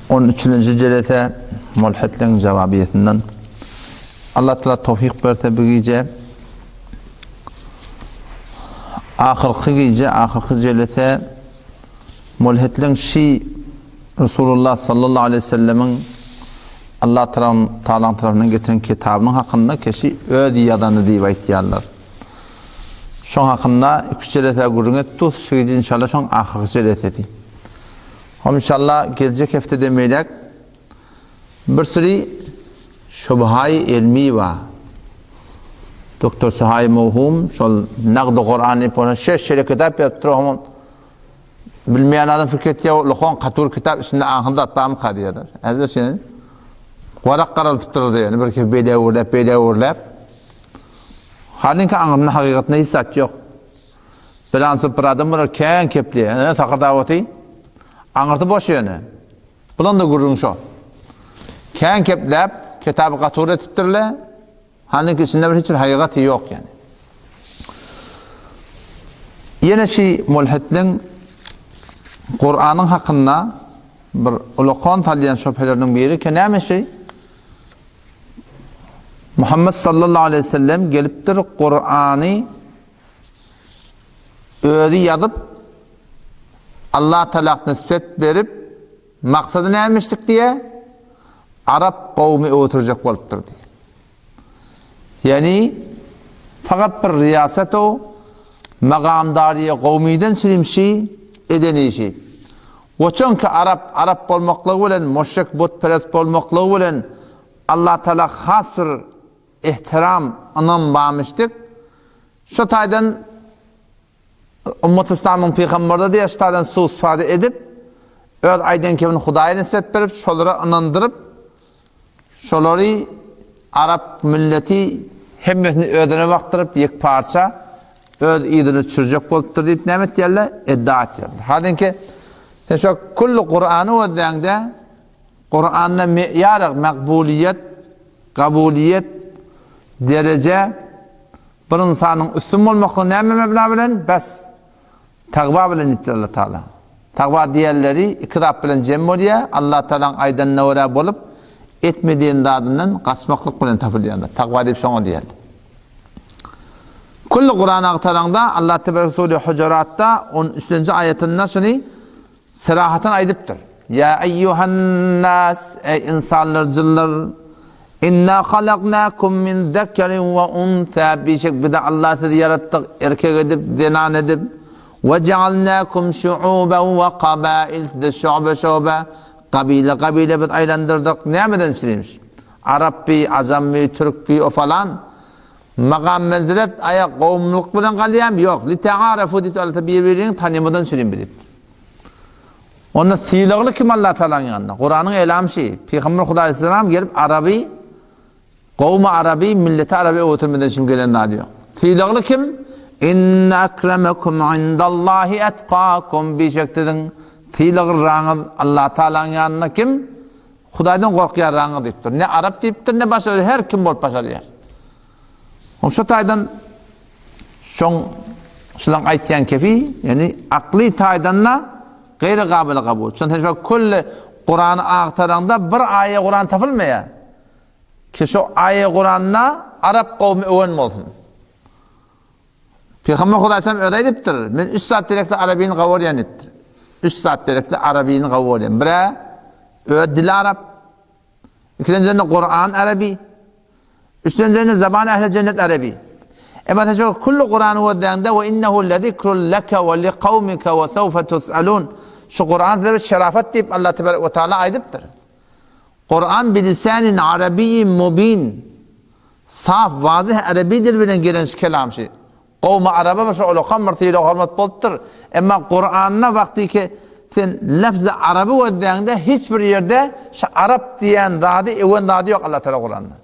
On üçünji jelese Mulhitleň jawabiýetinden. Allah Taala towfik berse bu gije ahyrky gije, ahyrky jelese Mulhitleň şi Resulullah sallallahu aleyhi ve sellemiň Allah Taala tarapyndan getiren kitabynyň hakynda keşi öz ýazany diýip aýtýarlar. Şoň hakynda iki jelese gürrüň etdik. Şu gije inşallah şoň ahyrky jelesesi. Hom inşallah geljek heftede meýläk bir süri şubhaý elmi bar. Doktor Suhaý Mowhum şol Nagdy Kuran diýip bolan şeş şeýle kitap ýazypdyr hom bilmeýän adam pikir etýär lohon katur kitap içinde aňyr zat barmyka diýýär. Äzbe şeýle warak garaltypdyr diýýär. Bir ki beýle öwürläp beýle öwürläp. Halinki aňyrynda hakykatynda hiç zat ýok. Bilansy bir adam bolar kän kepli. Ene sakat awaty. Aňyrsy boş ýöne. Bulan da gürrüň şo. Kän kepläp, kitaby gatur etipdirle. Halinki içinde bir hiç bir hakykaty ýok ýani. Ýene şi mulhitliň Kuranyň hakynda bir ulakan salýan şübheleriniň biri ki näme şi? Muhammed sallallahu aleyhi ve sellem gelipdir Kurany özi ýazyp Allah talak nisbet berip maksady nämişdik diýe Arap gowmy öwürjek bolupdyr diýe. Ýani fakat bir riýasat o magamdariýe gowmydan çirimşi eden işi. Oçanki Arap Arap bolmaklygy bilen müşrik butperest bolmaklygy bilen Allah Taala has bir ihtiram, ynam barmyşdyk. Şu taýdan Ummat Islamyň pygamberde diýe şu taýdan suistifade edip, öz aýdan kebini Hudaýa nisbet berip, şolara ynandyryp, şolary arap milleti hemmesini özüne bakdyryp, ýek parça öz yzyny çürjek bolupdyr diýip näme etýärler? Iddia etýärler. Halinki sen şo kullu Kurany gözläňde Kuranda meýar makbuliýet, kabuliýet, dereje bir ynsanyň üstün bolmaklygy näme mebna bilen? Bes tagwa bilen diýipdir Allah Taala. Tagwa diýenleri iki zat bilen jem bolýar. Allah Taalanyň aýdanyna görä bolup, etme diýen zadyndan gaçmaklyk bilen tapylýandyr. Tagwa diýip şoňa diýerler. Kulli Kurany agtaraňda Allah Tebaraka Sure Hujuratda 13-nji aýatynda şuny Serahatan aýdypdyr. Ýa eýýuhan-nas, eý ynsanlar, jynlar, Inna halaknakum min zekerin we unsa, bişek bizi Allah sizi ýaratdyk erkek edip, zenan edip, we ja'alnakum şu'uben we kabail, sizi şobe-şobe, gabile-gabile biz aýlandyrdyk. Nämeden üçinmiş? Arapby, ajamby, türkbi, o falan. Magam menzilet aýak gowumlyk bilen galýarmy? Ýok. Li ta'arafu diýip Allah bir-biriňi tanymadan üçin bilipdir. Onda sylagly kim Allah Taalanyň ýanynda? Kuranyň elamy şi. Pygamber Hudaý aleyhisselam gelip araby gowmy araby, milleti araby öwütmeden şim gelen zady ýok. Sylagly kim? Inne akramakum indallahi etkakum bişek siziň sylaglyraňyz Allah Taalanyň ýanynda kim? Hudaýdan gorkýanraňyz diýipdir. Ne arap diýipdir, ne başga her kim bolup başarýar. Şu taýdan Şoň şulaň aýtýan kefi, ýagny akly taýdan-da gaýry gabyly kabul. Şonda sen şo külli Kurany agtaraňda bir aýa Kuran tapylmaýar. Ki şo aýa Kuranda arap gowmy öwen bolsun. Pygamber Hudaý sam özi aýdypdyr. Men üç zat gerekli arabyny gawurýan diýipdir. Üç zat gerekli arabyny gawurýan. Bire öz dili arap, ikinjiden Kuran arabi, Üçünjini zaban ähli jennet arabi. Emma sen şu kullu Kurany gözläňde we innehu lezikrun leke we liqawmike we sawfa tusalun. Şu Kuran size bir şerafat diýip Allah tebarek we taala aýdypdyr. Kuran bilisanin arabiyyin mubin. Saf, wazih arabi dil bilen gelen şu kelam şu. Gowmy araba bir şu ulakan bir sylag hormat bolupdyr. Emma Kuranda wagty ki sen lafzy araby gözläňde hiç bir ýerde şu arap diýen zady öwen zady ýok Allah Teala Kuranda.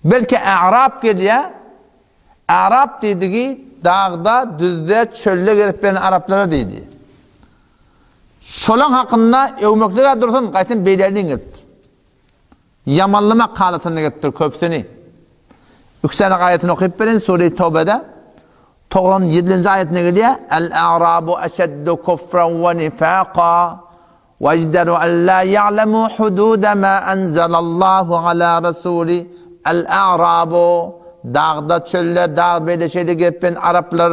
Belki A'rab gelýär. A'rab diýdigi dagda, düzde, çölde gezip beren araplara diýdi. Şolaň hakynda öwmeklige dursun, gaýtam beýlälini gelipdir. Ýamanlamak halatynda gelipdir köpüsini. Üç sany aýatyny okyp berin, Sure-i Tawbede 97-nji aýatynda gelýär, El-a'rabu eşeddu kufran we nifaka. Wejderu alla ýa'lemu hududa ma enzelallahu ala rasuli el-a'rabu Dagda, çölde, dag beýle şeýle gezip araplar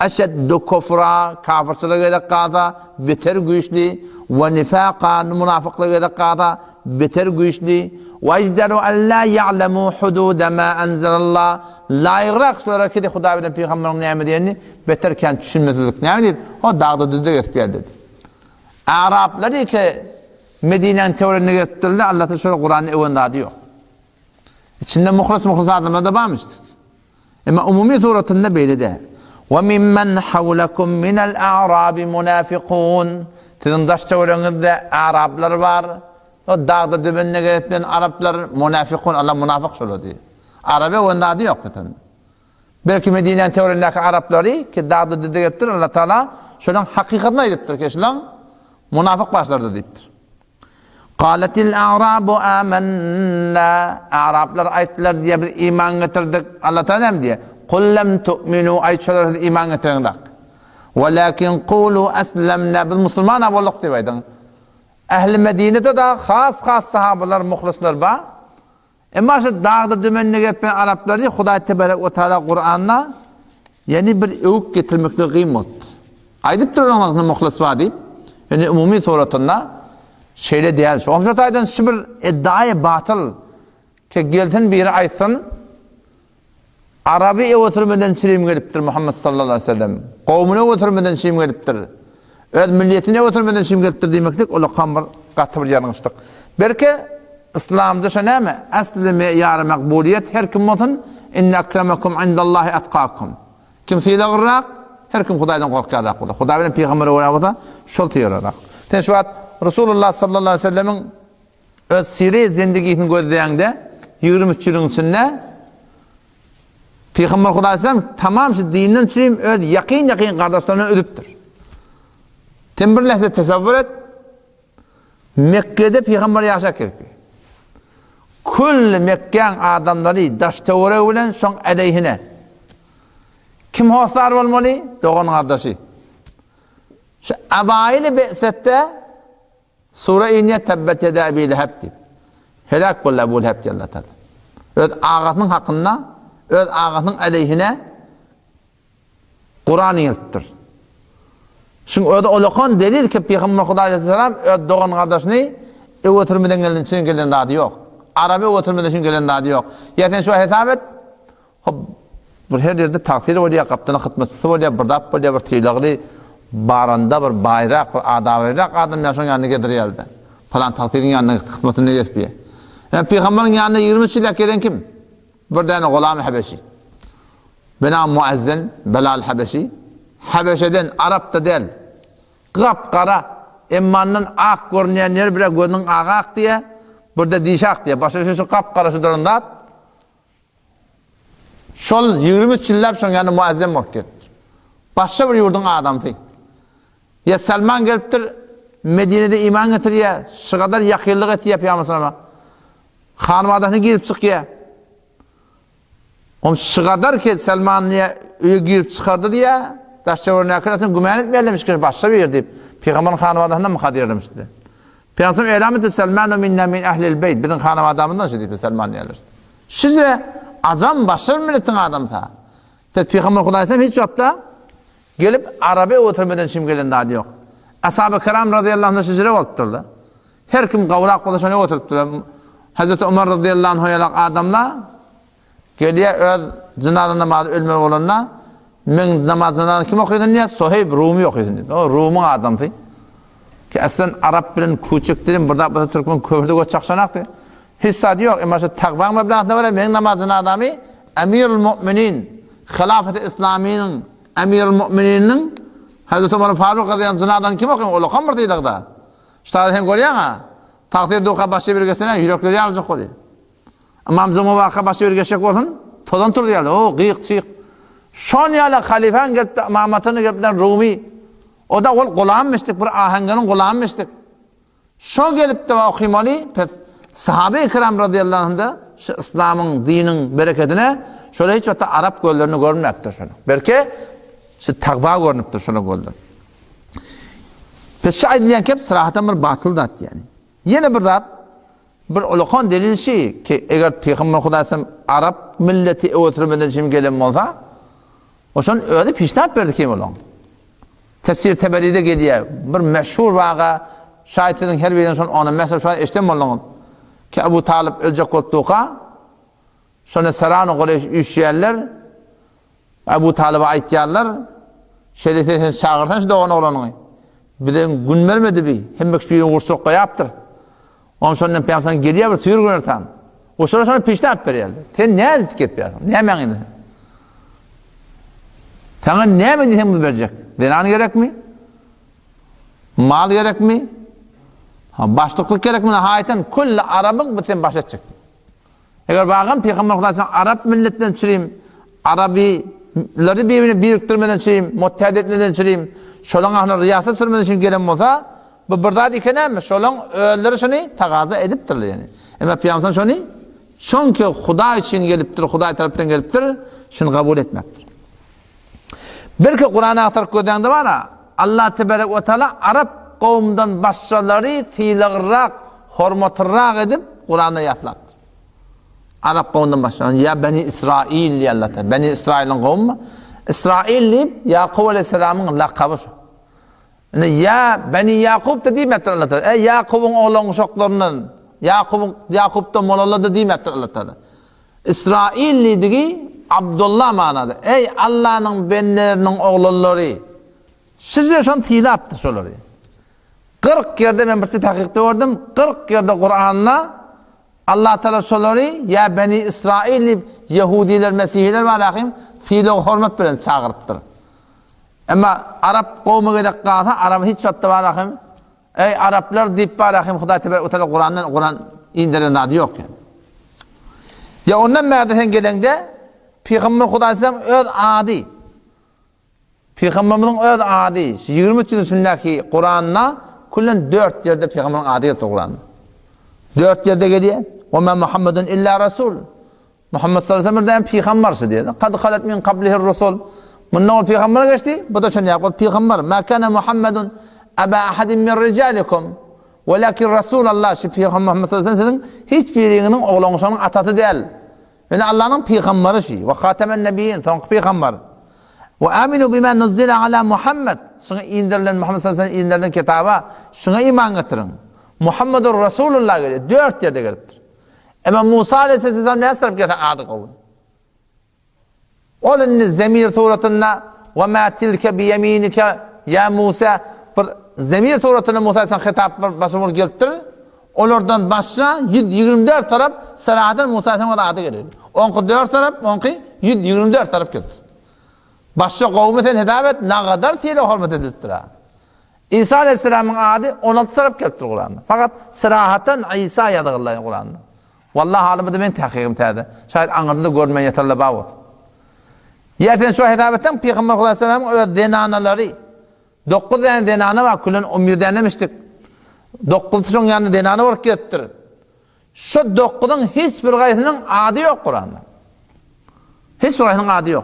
eşeddu kufra kafyrçylyga gezek galsa beter güýçli we nifaka munafyklyga gezek galsa beter güýçli wejderu alla ýa'lemu hududa ma enzelallah laýygrak şulara ki Hudaý bilen pygamberiň näme diýenini beter kän düşünmesizlik näme diýip o dagda düzde gezip geldi. Araplar ýeke Medinäniň töwereginde gezipdirler, Allahdan şolar Kurany öwen zady ýok. Içinde muhlis-muhlis adamlar-da barmyş. Emma umumy suratynda beýle däl. Wa mimmen hawlakum minel a'rabi munafiqun. Siziň daş töweregiňizde araplar bar. O dagda dümende gezip ýören araplar munafiqun, Allah munafyk şolar diýýär. Arabe öwen zady ýok bitin. Belki Medinäniň töweregindäki araplary ki dagda düzde gelipdir, Allah Taala şolaryň hakykatyny aýdypdyr ki, şulaň munafyk başlarydyr diýipdir. Qalatil a'rabu amanna Araplar aýtdylar diýe biz iman getirdik. Allah Taala näme diýe? Kul lam tu'minu aýt şolar siz iman getireňzok. Walakin qulu aslamna biz musulman bolduk diýip aýdyň. Ähli Medinede da has-has sahabalar, muhlisler bar. Emma şu dagda dümende gepleýän araplary Hudaý tebarek we taala Kuranda ýene bir öwüp getirmekde gyn bolupdyr. Aýdypdyr onuň arasynda muhlis bar diýip. Ýöne umumy suratynda şeýle däl. Şu şu taýdan şu bir iddiaýy batyl ki gelsin biri aýtsyn Araby öe sürmeden çirim gelipdir Muhammet sallallahu aleyhi ve sellem. Kowmuny öe sürmeden çirim gelipdir. Öz milletini öe sürmeden çirim gelipdir diýmeklik ulakan bir gaty bir ýalňyşlyk. Belki Islamda şo näme? Asly meýary makbuliýet her kim bolsun, inne akramakum indallahi atkakum. Kim sylaglyrak, her kim Hudaýdan gorkýanrak bolsa, Hudaý bilen pygambere görä bolsa, şol sylaglyrak. Sen şu wagt Resulullah sallallahu aleyhi ve sellemiň Öz sire zendigisini gözleýäňde, 23 ýylyň içinde Pygamber Hudaý sallam tamam şu dinden çürim öz ýakyn-ýakyn gardaşlaryndan üzüpdir. Sen bir lähze tesewwür et. Mekgede pygamber ýaşap gezipdi. Külli Mekgäň adamlary daş töweregi bilen şoň aleýhine. Kim hossar bolmaly? Dogan gardaşy. Şu abaýyly be'setde Sure inýär Tebbet ýeda Ebi Leheb diýip. Heläk boldy Ebu Leheb diýýär Allah Taala. Öz agasynyň hakynda, öz agasynyň aleýhine Kuran inipdir. Şuň özi olakan delil ki Pygamber Hudaý aleyhisselam öz dogan gardaşyny öe türmeden gelen üçin gelen zady ýok. Araby öe türmeden üçin gelen zady ýok. Ýa sen şu hesap et, Hop, bir her ýerde tagsyr bolýar, gapdalyn hyzmatçysy bolýar, bir zat bolýar, bir sylagly baranda bir baýrak, bir adablyrak adam ýa şoň ýanyna gezdirýärdi. Palan tagsyryň ýanyna hyzmatyny gezipýär. Ýa pygamberiň ýanyna 23 ýyl gezen kim? Bir däne Gulamy Habeşi. Bena Muazzen Belal Habeşi. Habeşeden, Arap-da däl. Gap-gara, emmandan ak görünýän ýeri bir gözüniň agy ak diýýär, bir-de dişi ak diýýär. Başga şu gap-gara şu duran zat. Şol 23 ýyllap şoň ýanynda muazzem bolup gezipdir. Başga bir ýurduň adamsy. Ýa Salman gelipdir, Medinede iman getirýär, şu gadar ýakynlyk etýär Pygamber sallama. Hanymadasyna girip çykýar. Oň şu gadar ki Salman diýä öýe girip çykardy diýä, daş töweregindäkiler sen gümän etmeýärlermiş ki başga bir diýip, Pygamberiň hanymadasyndan mı diýerlermiş diýip. Pygamber elam etdi Salmanu minna min ahlil beýt, biziň hanawadamyzdan şu diýip Salman diýerler. Şize ajam başga bir milletiň adamsa. Pes Pygamber Hudaý hiç wagtda gelip araby ötürmeden şim gelen zady ýok. Ashab-y kiram razyýallahu anhu şijire bolupdyr-da. Her kim gawrak bolsa şony oturypdyr. Hazreti Umar razyýallahu anhu ýalak adamlar Gelýär öz jynaza namazy ölmeli bolanda, meň namaz jynazany kim okysyn diýýär, Soheýb Rumy okysyn diýýär. O Rumyň adamsy. Ki aslan arap bilen küçük dilim bir zat bolsa türkmen köwürde göç çakşanakdy. Hiç zat ýok, emma şu takwaň meblagyna görä meň namaz jynazamy Emirul Mu'minin, Hilafeti Islamynyň Emirul Mu'minininiň Hazreti Omar Faruk razyýallahu jynazany kim okyn? Ol okan bir sylagda. Şu taýda sen görýäň-a. Tagsyr duka başga bir geçsene, ýürekleri ýaryljak bolýar. Ymam Juma waka başy bir geçjek bolsun, tozan turdy ýaly, o gyýyk-çyýyk. Şon ýaly halyfaň gelipdi, ymamatyny gelipden Rumy. O da ol gulamyşdyk, bir aheňgeriň gulamyşdyk. Şo gelipdi we okymaly, pes sahabe-i kiram razyýallahu anhumda şu yslamyň, diniň berekedine şolar hiç wagtda arap gözlerine görünmäpdir şolar. Belki şu takwa görnüpdir şolar gözler. Pes şu aýdylýan kep syrahatan bir batyl zat ýani. Ýene bir zat, bir ulakan delil şi ki, eger Pygamber Hudaýsam arap milleti öwetdirmeden çim gelen bolsa, oşan özi pişnat berdi kim olaň. Tefsir Teberide gelýär. Bir meşhur waga şaýat siziň her biriniň şol ony mesel şo eşden bolduňyz. Ki Abu Talyp öljek bolup durka, şony Serany Gureýş üýşýärler. Abu Talyba aýtýarlar, Şeýle sen çagyrsan şu dogan oglanyňy. Bize gün bermedi bi. Hemme kişi birini gurçak goýapdyr. Onuň şondan pyýamsan gelýär bir süýr günortan. Oşara şony pişläp berýärler. Sen nädip gepýärsiň? Nämäň indi? Saňa näme diýseň biz berjek. Zenan gerekmi? Mal gerekmi? Ha, başlyklyk gerekmi? Haýtan külli arabyň bu sen baş etjek. Eger bagan Pygamber Hudaý arap milletinden çürim, arabileri birbirine birikdirmeden çürim, muttahid etmeden çürim, şolaň ahna riýasat sürmeden üçin gelen bolsa, bu bir zat eken hem, şolaň özleri şony tagaza edipdirler ýani. Emma Pygamber şony çünki Hudaý üçin gelipdir, Hudaý tarapdan gelipdir, şuny kabul etmekdir. Belki Kur'an agtaryp gözläňde bara, Allah tebarek we taala arap kowumdan başgalary sylagrak, hormatlyrak edip Kur'anda ýatlapdyr. Arap kowumdan başga, ýa Beni Israil diýýär Allah Teala. Beni Israiliň kowumy? Israil diýip Ýakup aleyhisselamyň lakaby şu. Indi ýa Beni Ýakup da diýmepdir Allah Teala. Eý Ýakubyň oglan uşaklaryndan, Ýakubyň Ýakupdan bolanlar da diýmepdir Allah Teala. Israil diýdigi Abdullah manada. Eý Allanyň bendeleriniň oglanlary. Sizde şony sylapdyr şolary. 40 ýerde men birçe tahkykda gördüm. 40 ýerde Kur'anda Allah Teala şolary ýa Beni Israil diýip Ýehudiler, Mesihiler bar ahim sylag hormat bilen çagyrypdyr. Emma arap gowmy gezek galsa, arap hiç wagtda bar ahim Eý araplar diýip bar ahim Hudaý tebarek we teala Kurandan Kuran inderen zady ýok ýa. Ýa ondan bärde sen geleňde Pygamber Hudaý sen öz ady Pygamberimiziň öz ady şu 23 ýyl içindäki Kuranda küllen 4 ýerde pygamberiň ady gelipdir Kuranda. 4 ýerde gelýär. Wa ma Muhammedun illa rasul. Muhammet sallallahu aleyhi ve sellem birden pygamber şu diýdi. Kad halat min qablihi rusul. Mundan ol pygamber geçdi, bu da şony ýap, pygamber. Ma kana Muhammedun aba ahadin min rijalikum. Walakin Rasulullah şu pygamber Muhammed sallallahu aleyhi ve sellem siziň hiç biriňiziň oglanşanyň atasy däl. Ýöne Allah'yň pygamberi şu. We hatamen nebiyyin, soňky pygamber. We aminu bima nuzila ala Muhammed. Şuňa indirilen Muhammed sallallahu aleyhi ve sellem indirilen kitaba şuňa iman getiriň. Muhammedur Rasulullah gelýär. Dört ýerde gelipdir. Emma Musa aleyhisselam näçe tarap gelse ady gowy. Ol indi zemir suratynda we ma tilke bi yeminike ya Musa bir zemir suratynda Musa aleyhisselam hitap bir başa bolup gelipdir. Olardan başga 124 tarap sarahadan Musa aleyhisselam ady gelir. Onky 4 tarap, onky 124 tarap gelipdir. Başga gowmy sen hesap et, nagadar sylag hormat edilipdir. Isa aleyhisselamyň ady 16 tarap gelipdir Kuranda. Fakat syrahatan Isa ýazgylar Kuranda. Wallahi alymy da men tahkygym täze. Şaýat aňyrda görünmeýän ýatarlar bar bolsa. Ýa sen şu hesap etseň Pygamber aleyhisselamyň öz zenanalary 9 däne zenana bar, külen 11 däne demişdik. 9 şoň ýanynda zenana bolup gelipdir. Şu dokuzyň hiç bir gaýsynyň ady ýok Kuranda. Hiç bir gaýsynyň ady ýok.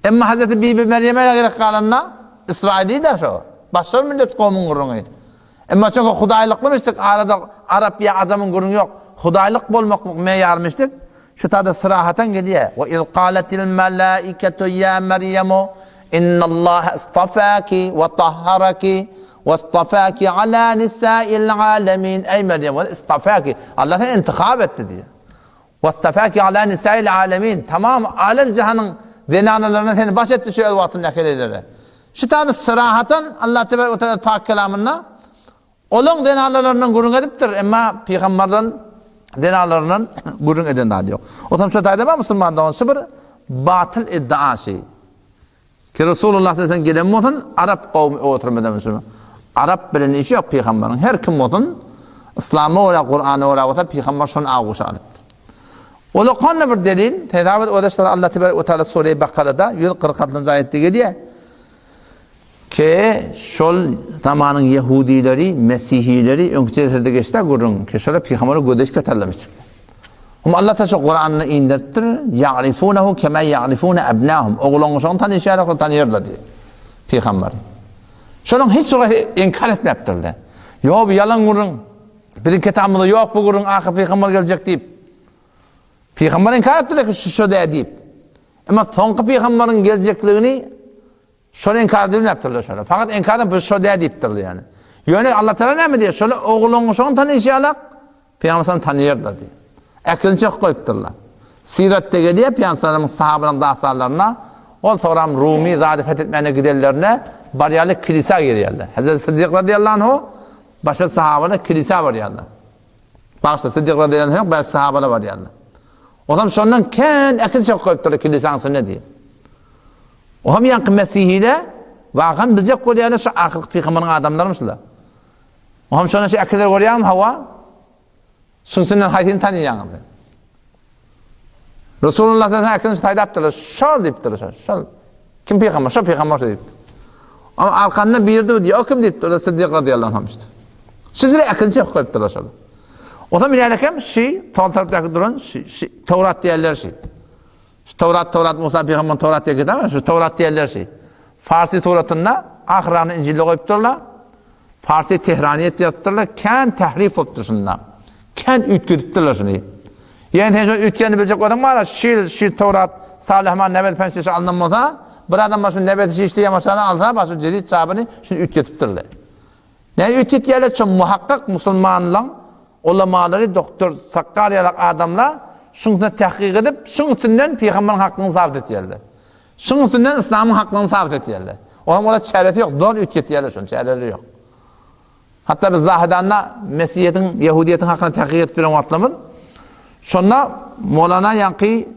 Emma Hazreti Bibi Merýeme gerek galanda Israili de şo. Başga bir millet kowmuň gürrüňi. Emma çünki hudaýlyklymişdik, arada arap ýa ajamyň gürrüňi ýok. Hudaýlyk bolmaklyk meýarmyşdyk. Şu tada syrahatan gelýär. We iz qalatil malaikatu ya Merýemu innallaha istafaki we tahharaki we istafaki ala nisa'il alamin. Eý Merýem, we istafaki. Allah seni intihap etdi diýýär. We istafaki ala nisa'il alamin. Tamam alem jahanyň zenanalaryna seni baş etdi şu öz wagtynda äkelelere. Şu tada syrahatan Allah tebarek we taala pak kelamynda Olaň zenanlaryndan gürrüň edipdir, emma pygamberden zenanlaryndan gürrüň eden zady ýok. Otam şu taýda bar musulman dogan, şu bir batyl iddia şi. Ki Resulullah sallallahu aleyhi ve sellem gelen bolsun, arap kowmy oturmadan şunu. Arap bilen işi ýok pygamberiň. Her kim bolsun, Islama görä, Kur'ana görä bolsa pygamber şony aguşa alypdyr. Ola bir delil, Peygamber o da Allah tebarek ve teala Sure-i Bakarada 146-njy aýatda gelýär. Ke şol zamanyň ýehudileri, mesihileri öňki jeserde geçdi gürrüň, ke şolar pygambere gözeş petarlamışdylar. Hum Allah ta şo Kuranyny indiripdir, ýa'rifunehu kema ýa'rifune abnahum. Oglangyşyny tanyşýar, ol tanyýarlar diýip. Pygamberi. Şonuň hiç bir inkar etmäpdirler. Ýok, bu ýalan gürrüň. Biziň kitabymyzda ýok bu gürrüň ahyr pygamber geljek diýip. Pygamber inkar etdiler ki şu şo dä diýip. Emma soňky pygamberiň geljekligini şony inkar edilmäpdirler şolar. Fakat inkar edip bu şo dä diýipdirler ýani. Ýöne Allah Taala näme diýýär? Şolar ogluň şony tanyşýarlar. Pygamber sallam tanyýarlar diýýär. Äkilini çekip goýupdyrlar. Siratda gelýär Pygamber sallamyň sahabalaryň dastanlarynda ol soram Rumy zady feth etmäne gidenlerinde barýarlar kilisa girýärler. Hazreti Siddik radiyallahu anhu başga sahabalar kilisa barýarlar. Bagyşla Siddik radiyallahu anhu belki sahabalar barýarlar. Olam şondan kän äkil çekip goýupdyrlar kilisaň içinde diýip. O hem ýaňky Mesihile wakan biljek bolýarlar şu ahyrky pygamberiň adamlarymy şular. O hem şondan şu äkilleri görýäňmi hawa? Şuň içinden haýsyny tanýaňyz? Resulullah sallallahu aleyhi ve sellem saýlapdyrlar. Şol diýipdir şol. Şol. Kim pygamber? Şol pygamber diýipdir. Ama arkanda birdi diýip, o kim diýipdir? O Siddik radıyallahu anh işte. Sizler äkilini çekip goýupdyrlar şol. O zaman ilerlekem şi, sol tarapdaky duran şi, şi, Towrat diýerler şi. Şu Towrat, Towrat, Musa pygamber Towrat diýen kitap, şu Towrat diýerler şi. Farsi suratynda ahyrany Injilde goýupdyrlar. Farsi Tehraniýet ýazypdyrlar, kän tährif bolupdyr şunda. Kän üýtgedipdirler şuny. Ýöne sen şo üýtgänini biljek bolsaň bara şil, şil Towrat Salyhman nebet penşeşi alnan bolsa, bir adam başyny nebeti şişli ýamaşany alsa, başy jedit çabyny şuny üýtgetipdirler. Näme üýtgetýärler? Şo muhakkak musulmanlaň ulamalary doktor Sakkar ýalak adamlar şuň üstünde tahkyk edip, şuň üstünden pygamberiň haklygyny sabyt etýärler. Şuň üstünden yslamyň haklygyny sabyt etýärler. Onuň ola çäresi ýok, zor üýtgetýärler şony, çäreleri ýok. Hatda biz Zahidanda Mesihiýetiň, Ýehudiýetiň hakyny tahkyk edip bilen wagtlarymyz şonda Molana ýaňky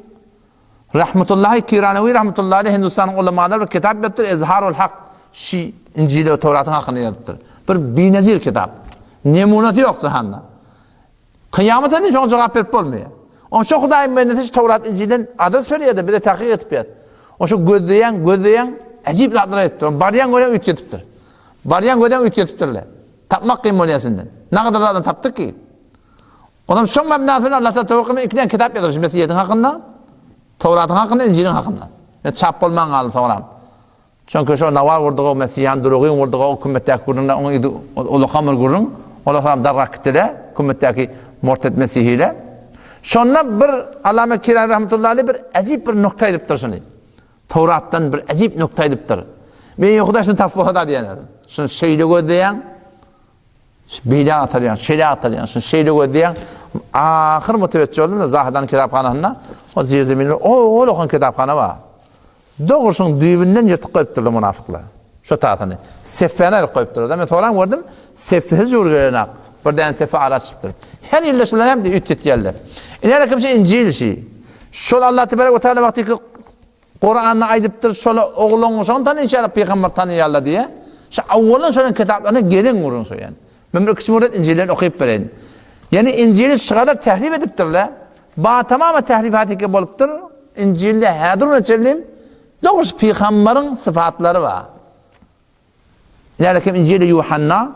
Rahmetullahi Kiranewi rahmetullahi aleyh Hindistanyň ulamalary bir kitap ýazypdyr, Ezharul Hak, şi Injil we Towratyň hakyny ýazypdyr. Bir binezir kitap. Nemunasy ýok jahanda. Kyýamata deň şoňa jogap berip bolmaýar. Oň şo Hudaýyň bendesi şu Towrat Injilden adres berýär-de bize tahkyk edip ýaz. Oň şo gözleýäň, gözleýäň, äjip zatlar aýdypdyr. Oň barýaň görýäň üýtgetipdir. Barýaň görýäň üýtgetipdirler. Tapmak kyn bolýar senden. Nagadar zadyny tapdyk ki. Onam şoň mebnasyna Allah Taala towakgul etmek ikiden kitap ýazypdyr Mesihiýetiň hakynda, Towratyň hakynda, Injiliň hakynda. Ýa çap bolman galdy soňram. Çünki şo nawar gurdugy, Mesihan durugyň gurdugy, o kümmetdäki gürrüňler, onuň yzy ulakam bir gürrüň. Olar soňam dargap gitdiler, kümmetdäki morted mesihiler. Şonda bir Allame Kirani rahmetullahi aleyh bir äjip bir nokta aýdypdyr şuny. Towratdan bir äjip nokta aýdypdyr. Men ýa Hudaý şuny tapyp bolsa-da diýen. Şuny şeýle gözleýäň, Beýle atarýaň, şeýle atarýaň, şuny şeýle gözleýäň. Ahyr mutewetji boldum-da Zahydan kitaphanasynda o zir-zeminde o-ol okan kitaphana bar. Dogry şuň düýbünden ýyrtyk goýupdyrlar munafyklar. Şo tasyny. Sefäni aýryp goýupdyrlar. Men soran gördüm, sefesi jur gelenak. Bir däne sefe ara açypdyr. Her ýylda şular hem üýtgetýärler. Ine kim şu Injil şi. Şol Allah tebarek we taala wagty ki Kuranda aýdypdyr, şol ogluň şony tanyşýarlar, pygamber tanyýarlar diýe. Şu awwalan şonuň kitaplaryna gelen gürrüň şo ýani. Men bir kiçi müddet Injilden okyp bereýin. Ýani Injili şygada tährif edipdirler. Ba tamamy tährifat eke bolupdyr. Injilde häzir güne çenli dogry pygambaryň sypatlary bar. Nälekim Injili Ýuhanna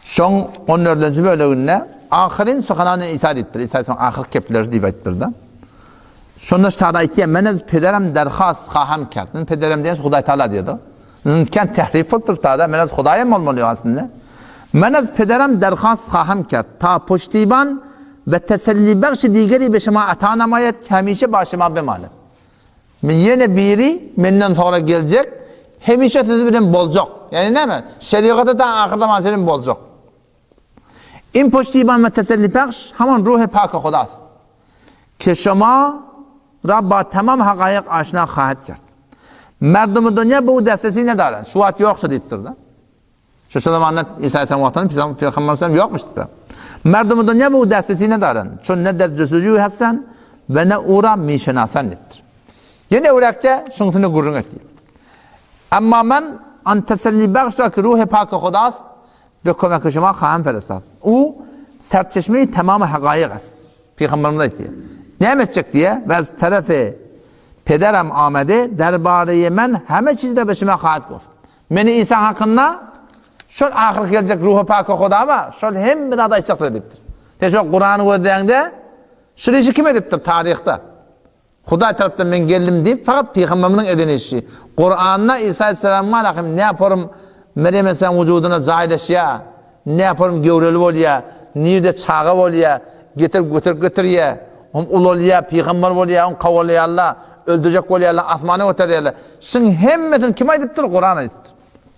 şoň 14-nji böleginde ahyryn suhanany İsa diýipdir. İsa soň ahyr kepleri diýip aýtdypdyr-da. Şonda ştada aýtýar, men ez pederem derhast haham kert. Men pederem diýen Hudaý Taala diýdi. Mümkin tehrif bolupdyr tada, men ez Hudaý hem bolmaly aslynda. Men ez pederem derhast haham kert. Ta puştiban we teselli bagşy digeri be şema ata namaýet hemişe ba şema bemane. Men ýene biri menden soňra geljek, hemişe siz bilen boljak. Ýani näme? Şerigatda ta ahyr zaman çenli boljak. In puştiban we teselli bagş haman ruhy pak Hudas. Ke şema ra ba tamam hakaýyk aşna hahet kert. Merdumy dünýä bu destesi nedaran. Şu wagt ýoksa diýipdir-de. Şu şu zamanda İsa Aleyhisselam wagtynda Peygamber Aleyhisselam ýokmuşdy. Merdumy dünýä bu destesi nedaran. Çün ne der cüsücü hasan ve ne ura mişenasan diýipdir. Ýene öwrekde şuňsuny gürrüň etdi. Amma men an teselli bagşda ki ruhy pak Hudas be kömek şuma han ferestat. U serçeşmeyi tamamy hakaýyk ast. Pygamberimiz aýtdy. Näme etjek diýe, we az tarafy pederem amede derbareýe men heme çizde be şuma haat goft. Meni İsa hakynda şol ahyrky geljek ruhy paka Huda bar, şol hemme zady aýtjakdyr diýipdir. Sen şol Kurany gözläňde, şul işi kim edipdir taryhda? Hudaý tarapdan men geldim diýip, fakat pygamberimiziň eden işi. Kuranda Isa aleyhisselam alahym näporum Meryem aleyhisselam wujudyna jaýlaşýar, näporum göwreli bolýar, nirde çaga bolýar, getirip göterip getirýär, hom ulalýar, pygamber bolýar, ony kowalaýarlar, öldürjek bolýarlar, asmana göterýärler. Şuň hemmesini kim aýdypdyr? Kuran aýdypdyr.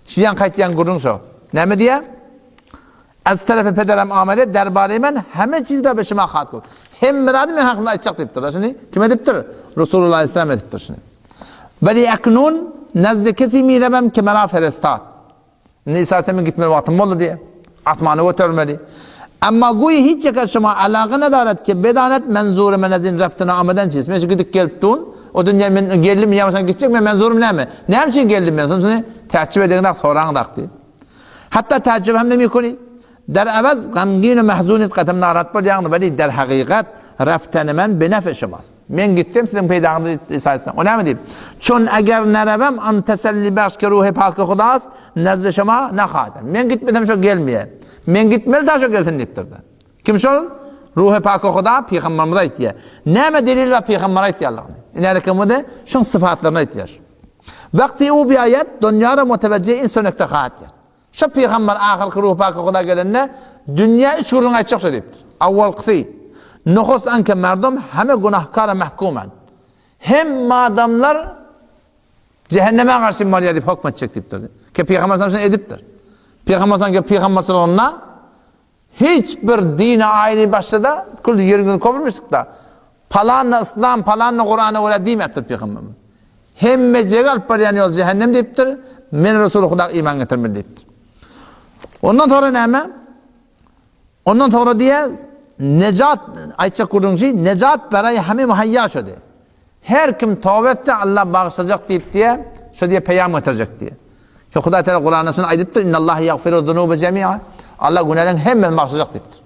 Şu ýaňky aýtýan gürrüň şo. Näme diýýär? Az tarafy pederem amede derbare men heme çiz ra be şuma hat goft. Hemme zady men hakymda aýtjak diýipdir. Şuny kim edipdir? Resulullah aleyhisselam edipdir şuny. Veli eknun nezde kesi miremem ki mera ferestat. Indi İsa aleyhisselamyň gitmeli wagtym boldy diýe. Asmana göterilmeli. Emma guýy hiç ýeke şuma alaga nedaret ki bedanet menzure men ezin reftine ameden çiz. Men şu gidip gelip dun. O dünýä men geldim ýa gitjek men menzurum näme? Näme üçin geldim men? Şuny täçjüp ediň-de soraň-da diýip. Hatda täjjüp hem nemikuni. Der awaz gamgin we mahzun et gatam narahat bolýaňyz weli der hakykat raftany men bi nef'i şumas. Men gitsem siziň peýdaňyza diýip Isa aýtsa. O näme diýip? Çün eger nerewem an teselli bahş ki ruhy paky hudas nezdi şuma nahadem. Men gitmesem şo gelmeýär. Men gitmeli da şo gelsin diýipdir-de. Kim şol? Ruhy paky huda pygamberimize aýtýar. Näme delil bar pygamber aýtýanlygyny? Inälikimiz şoň sypatlaryny aýtýar. Wagty u biaýat donýara mutewejje in sönekde hatýar. Şo pygamber ahyrky ruhy paky huda gelende dünýä üç gürrüň aýtjak şo diýipdir. Awwalkysy, Nuhus anke merdum heme günahkara mahkuman. Hemme adamlar Cehenneme garşy barýar diýip hokm etjek diýipdir. Ke pygamber sallallahu aleyhi edipdir. Pygamber sallallahu aleyhi pygamberçiliginde Hiç bir dine aýny başlada kül ýeriň ýüzüni köpürmişdik-da. Palanna yslam, palanna Kurana görä diýmäpdir pygamberimiz. Hemmejegi alyp barýan ýol jähennem diýipdir. Men Resuly Huda iman getirmeli diýipdir. Ondan sonra näme? Ondan sonra diýe nejat aýtjak gürrüňçi nejat beraý hami muhaýýa şody. Her kim toba etse Allah bagyşlajak diýip diýe, şo diýe peýam getirjek diýe. Ki Hudaý Teala Kuranda şuny aýdypdyr, Innallaha ýagfiru zunuba jemi'a. Allah günäleriň hemmesini bagyşlajak diýipdir.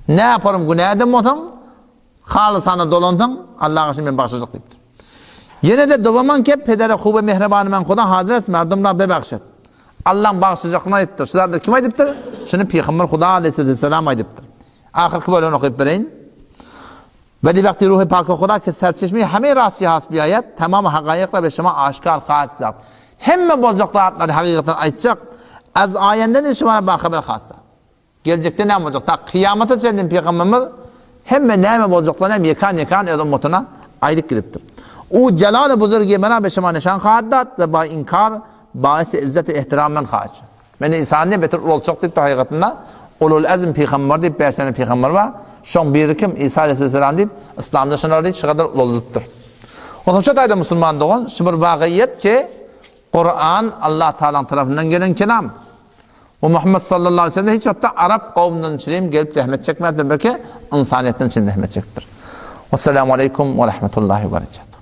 Ne yaparym günä eden bolsaň, halysana dolansaň, Allah garşy men bagyşlajak diýipdir. Ýene-de dowaman ke pedere hube mehribany men Huda hazir et merdum ra bebahşet. Allaň bagyşlajaklygyny aýdypdyr. Şu zatlary kim aýdypdyr? Şuny Pygamber Huda aleyhisselam aýdypdyr. Ahyrky bölegini okyp bereýin. Weli wagty Ruhy Paky Huda ki serçeşmeyi heme rasty has biaýat, tamamy hagaýykla we şuma aşkar haat zat. Hemme boljak zatlary hakykatyny aýtjak, az aýende ne şumara bahaber hassa. Geljekde näme boljak? Ta kyýamata çenli pygamberimiz hemme näme boljaklaryny hem ýekan-ýekan öz ummatyna aýdyp gidipdir. U jelal-i buzurgi mena be şuma nişan haat dat we ba inkar baisi izzet-i ihtiram men haat. Meni Isany ne beter ulaltjak diýipdir hakykatynda Ulul azm pygamber diýip bäş sany pygamber bar. Şoň biri kim? Isa aleyhisselam diýip yslamda şonary şu kadar ulaldypdyr. Onsoň şu taýda musulman dogan şu bir wagyýet ki Kuran Allah Taalanyň tarapyndan gelen kelam. We Muhammed sallallahu aleyhi ve sellem hiç wagtda arap kowumyndan üçin gelip zähmet çekmäpdir, belki ynsanyýetden üçin zähmet çekipdir. Wassalamu aleykum we rahmetullahi we berekatuh.